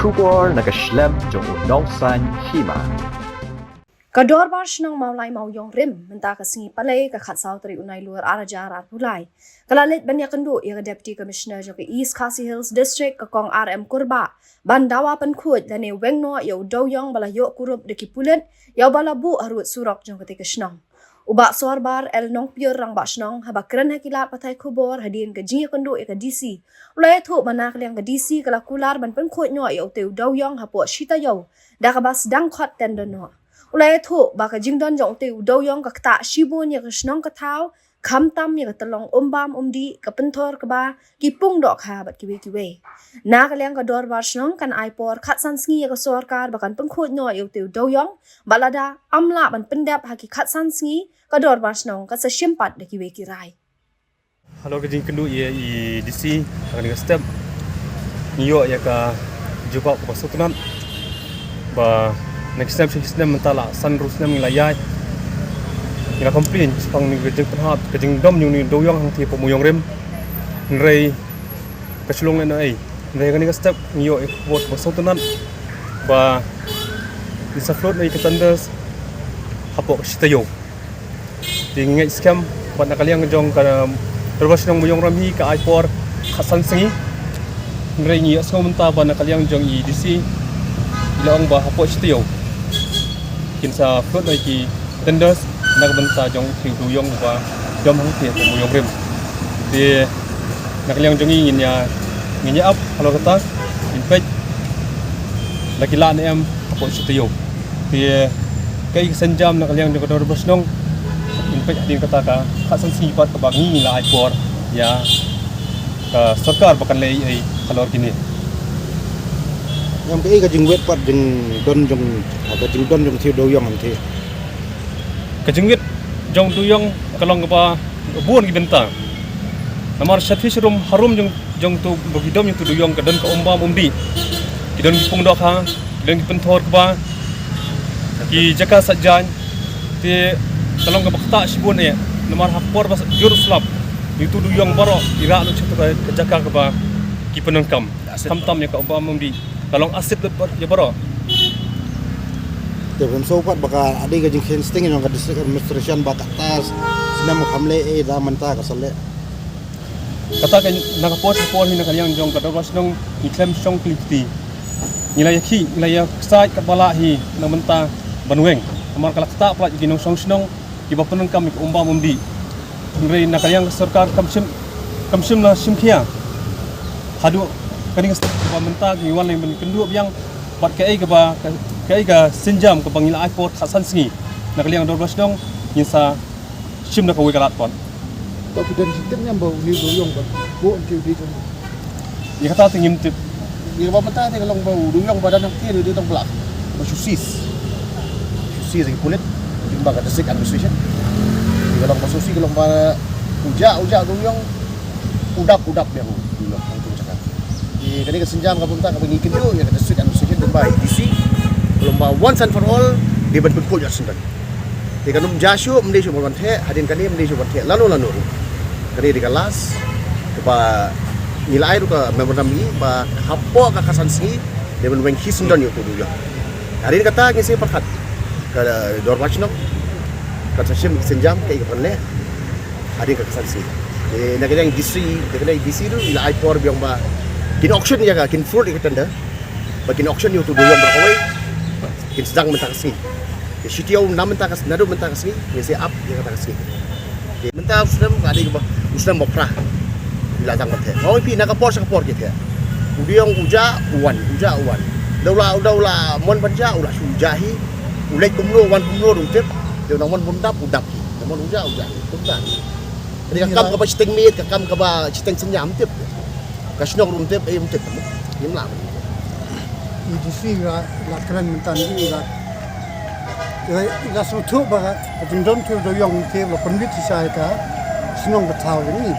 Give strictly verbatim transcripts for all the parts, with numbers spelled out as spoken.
Khubor na ka shlem jong u Nongsaiñ Hima. Ka Dorbar Shnong Mawlai Mawiong Rim mynta ka sngi Palei ka khatsaw tarik u Nailur ar hajar arphew lai ka la leit ban ïakynduh ïa ka Deputy Commissioner jong ka East Khasi Hills District, ka Kong R M Kurbah, ban dawa pynkhuid lane weng noh ïa u dewiong ba la ïoh kurup da ki pulit ïa uba la buh harud surok jong katei ka shnong. U Bah Sorbar L Nongpior, Rangbah Shnong, haba kren ha ki lad pathai khubor hadien ka jingïakynduh ïa ka D C, u la ïathuh ba na ka liang ka D C ka la kular ban pynkhuid noh ïa utei u dewiong hapoh shi taïew da kaba sdang khot tender noh. U la ïathuh ba ka jingdon jong utei u dewiong ka ktah shibun ïa ka shnong ka thaw, khamtam ïa ka tyllong Umbam Umdih, ka Pynthor Kba, ki Pung Dohkha bad kiwei kiwei. Na ka liang ka Dorbar Shnong kan ai por khatsan sngi ïa ka sorkar ba kan pynkhuid noh ïa utei u dewiong, bad lada ym lah ban pyndep ha ki khatsan sngi, ka Dorbar Shnong kan sa shim pat da kiwei ki rai. Halor ka jingkynduh ïa i D C ha kane ka step, ngi ïoh ïa ka jubab kaba sngewtynnat ba na ki snem sha ki snem mynta la san hynriew snem ngi la ïaid, ngi la complain shaphang kane ka jingpynhap, ka jingdom jong une u dewiong hangtei hapoh Mawiong Rim. Hynrei ka shu long lehnohei. Hynrei ha kane ka step ngi ïoh ïa ka khubor kaba sngewtynnat ba ngin sa float noh ïa ka tenders hapoh ka shi taïew. Te ngi ngeit skhem ba na ka liang jong ka Dorbar Shnong Mawiong Rim hi ka ai por khatsan sngi. Hynrei ngi ïohsngew mynta ba na ka liang jong i D C i la ong ba hapoh shi taïew kin sa float noh ïa ki tenders na ka bynta jong utei u dewiong uba dom hangtei hapoh Mawiong Rim. Te na ka liang jong ngi ngin ïa, ngin ïa ap halor kata, ngin peit la ki lah ne em hapoh shi taïew. Te kaei ka sienjam na ka liang jong ka Dorbar Shnong, ngin peit hadien kata ka khatsan sngi pat kaba ngi la ai por ïa ka sorkar ba kan leh ei ei halor kine. Ïa kaei ka jingwit pat jingdon jong, ka jingdon jong utei u dewiong hangtei? Ka jingwit jong u dewiong ka long kaba bun ki bynta. Namar shatei sharum harum jong, jong uto ba ki dom jong uto u dewiong ka don ka Umbam Umdih, ki don ki Pung Dohkha, ki don ki Pynthor Kba, ki jaka sait jaiñ. Te ka long kaba ktah shibun eh, namar ha ka por ba jur slap, uto u dewiong baroh i rah lut sha kato ka jaka kaba ki pyndonkam. Khamtam ïa ka Umbam Umdih, ka long asit lut ïa baroh. Te phin sngewbha pat ba ka dei ka jingkheiñ sting jong ka District Administration ba kata snem kam leh ei, da mynta ka sa leh. Kata ka na ka por sha ka por hi na ka liang jong ka Dorbar Shnong ngi khlem shong kli kti. Ngi la ïakhih, ngi la ïaksaid katba lah hi na mynta ban weng. Namar ka la ktah palat ïa ki nongshong shnong kiba pyndonkam ïa ka Umbam Umdih. Hynrei na ka liang ka sorkar kam shim, kam shim la shim khia. Haduh kane ka step ba mynta ngi wan leh ban kynduh biang bad kaei kaba, kaei ka sienjam kaba ngi la ai por khatsan sngi. Na ka liang Dorbar Shnong ngin sa shim na kawei ka lad pat. To phi don jingtip ne em ba une u dewiong ba buh hangtei u dei jong u? Ïa kata te ngim tip. Ïa kaba mynta te ka long ba u dewiong ba don hangtei u dei tang ba la, ba shu seize. Shu seize da ki pulit lyngba ka District Administration. Ïa ka long ba shu seize, ka long ba u jah, u jah u dewiong, u dap, u dap biang u dewiong hangtei ka jaka. Ïa kane ka sienjam kaba mynta kaba ngi kynduh ïa ka District Administration lyngba i D C, ka long ba once and for all dei ban pynkhuid ïa u syndon. Te kan ym jia shuh, ym dei shuh ban theh, hadien kane ym dei shuh ban theh lano lano ruh. Kane dei ka last kaba ngi la ai ruh ka memorandum hi ba hapoh ka khatsan sngi dei ban weng hi syndon ïa uto u dewiong. Hadien kata ngin sa pyrkhat ka Dorbar Shnong kan sa shim ka sienjam kaei ka ban leh hadien ka khatsan sngi. Te na ka liang i D C, na ka liang i D C ruh i la ai por biang ba kin auction ïa ka, kin float ïa ka tender, ba kin auction ïa uto u dewiong baroh kawei. Kin sdang mynta ka sngi. Te shi taïew na mynta ka, naduh mynta ka sngi ngin sa ap ïa kata ka sngi. Te mynta u snem ka dei kaba, u snem ba phra. Ngi la dang ban theh. Nga ong ïa phi na ka por sha ka por ki theh. U dewiong u jah u wan, u jah u wan. Da u la, da u la mon ban jah u la shu jah hi. U leit kumno, wan kumno ruh ngim tip. Te u nang mon bun dap u dap hi. Nang mon u jah u jah hi. Kumta. Te ka kam kaba shiteng miet, ka kam kaba shiteng synñia ngim tip. Ka shnong ruh ngim tip, ei ngim tip, ngim lah. I D C i la, i la kren mynta, i la, i la, i la sngewthuh ba ka jingdon utei u dewiong te la pynbit shisha ïa ka shnong ka thaw jong ngi.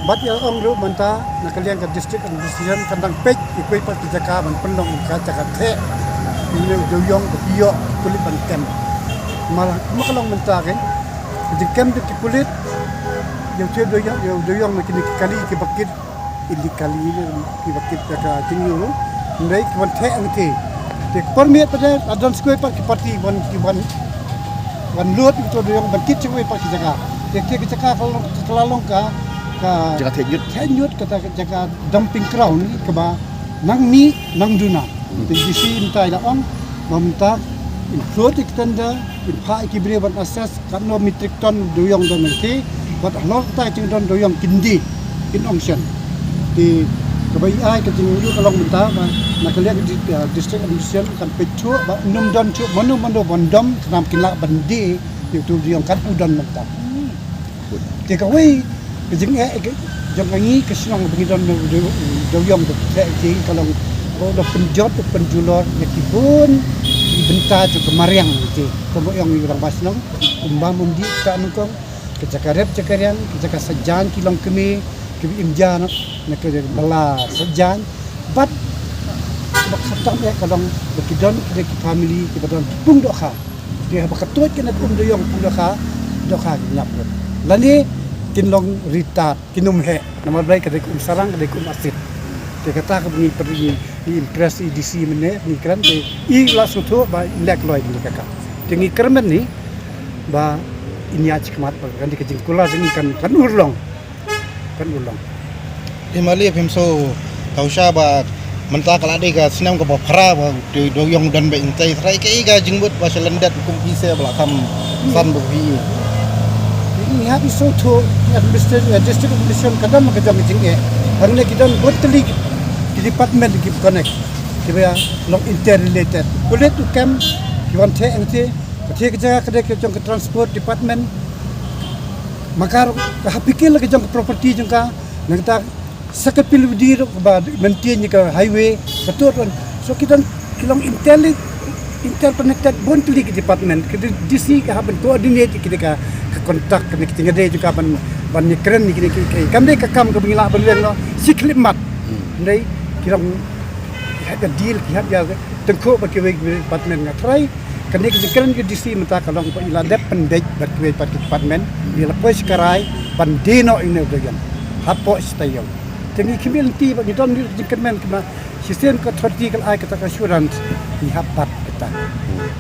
Bad i la ong ruh mynta na ka liang ka District Administration kan dang peit ïa kiwei pat ki jaka ban pynlong ka jaka theh ïa une u dewiong ba ki ïoh ki pulit ban kem. Namar kumba ka long mynta kein, ka jingkem da ki pulit ïa utei u dewiong, ïa u dewiong na kine ki kali kiba kit illegally, kiba kit da ka jingïoh. Hynrei ki wan theh ngi te. Te ki permit pat de la don sa kawei pat ki party wan ki wan wan lut ïa uto u dewïong ban kit sa kawei pat ki jaka. Te ki jaka ka la long ka ka jaka theh ñiut, theh ñiut kata ka jaka dumping ground kaba nang mih nang duna. Te D C mynta i la ong ba mynta in float ïa ki tender, in phah ïa ki briew ban assess katno metric ton dewïong don nangta, bad halor kata ka jingdon dewïong kin die, kin ong shen. Te kaba ïa ai ka jingïoh ka long mynta ba na ka liang ka di-, ah, district administration kan peit shuh ba ym don shuh mano mano ban dom, khnang kin lah ban die ïa uto u dewïong kat u don mynta. Te kawei ka jingeh ka jong ka ngi ka shnong ba ngi don u dew-, u dewïong, te te ka long ba u da pynjot u pynjulor ïa ki bun ki bynta jong ka mariang te. Kumba ong ïa u rangbah shnong, um bam um dih kata nyngkong, ka jaka rep jaka riang, ka jaka sajan ki longkmie kiba im ja na, na ka bala sajan. Bad ba khamtam eh ka long ba ki don ki, ki family kiba don ki pung dohkha. Te haba ka tuid kane ka um dewïong pung dohkha, dohkha ki ñiap lut. Lane kin long ritad, kin ym heh. Namar balei ka dei ka um sarang, ka dei ka um asit. Te kata kaba ngi pyrshang, ngi impress ïa i D C mynne, ngi kren te i la sngewthuh ba i leh kloi kane ka kam. Te ngi kyrmen hi ba in ïaid shakhmat ba kane ka jingkular jong ngi kan, kan urlong. Kan urlong. Te mali phim sngewthuh sha ba mynta ka la dei ka snem kaba phra ba u dewïong don ba in tai, trai kaei ka jingmut ba sha lyndet kum phi se ba la kham san ba phi. Ngi hap i sngewthuh, administration, eh, district administration ka don ka jong ka jingeh. Hangne ki don bun tylli ki department ki connect, kiba long interrelated. Pulit u kem, ki wan theh ngi te, ka theh ka jaka ka dei ka jong ka transport department. Maka ruh ka hap pyrkhat la ka jong ka property jong ka, nangta sa ka P W D ruh ba maintain ïa ka highway, ka tur ruh. So ki don, ki long inter-, interconnected bun tylli ki department, ka D C ka hap ban coordinate ïa kine ka, ka contact, kane ka jingïadei jong ka ban, ban ïakren ïa kine ki, ki, kam dei ka kam kaba ngi lah ban ïeng noh shi khyllipmat. Hynrei ki long, ki hap ïa deal, ki hap ïa tyngkhuh bad kiwei kiwei department. Nga trai kane ka jingkren ka D C mynta ka long ba i la dep pynbeit bad kiwei pat ki department, i la poi sha ka rai ban die noh ïa une u dewïong hapoh shi taïew. Te ngi khmih lynti ba ngi don ïa ka jingkyrmen, kynmaw shisien ka authority ka la ai kata ka assurance, ngi hap bat kata.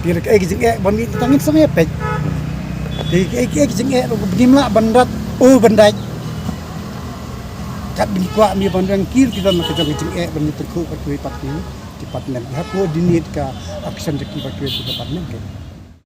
Te lada kaei ka jingeh ba mih, tang ngin sa ïa peit. Te kaei kaei ka jingeh ruh ba ngim lah ban rat o ban dait. Kat ba ngi kwah, ngi ban rangkir, ki don ka jong ka jingeh ban ngi tyngkhuh bad kiwei pat ki department. Ngi hap coordinate ka action jong kiwei pat kiwei ki department.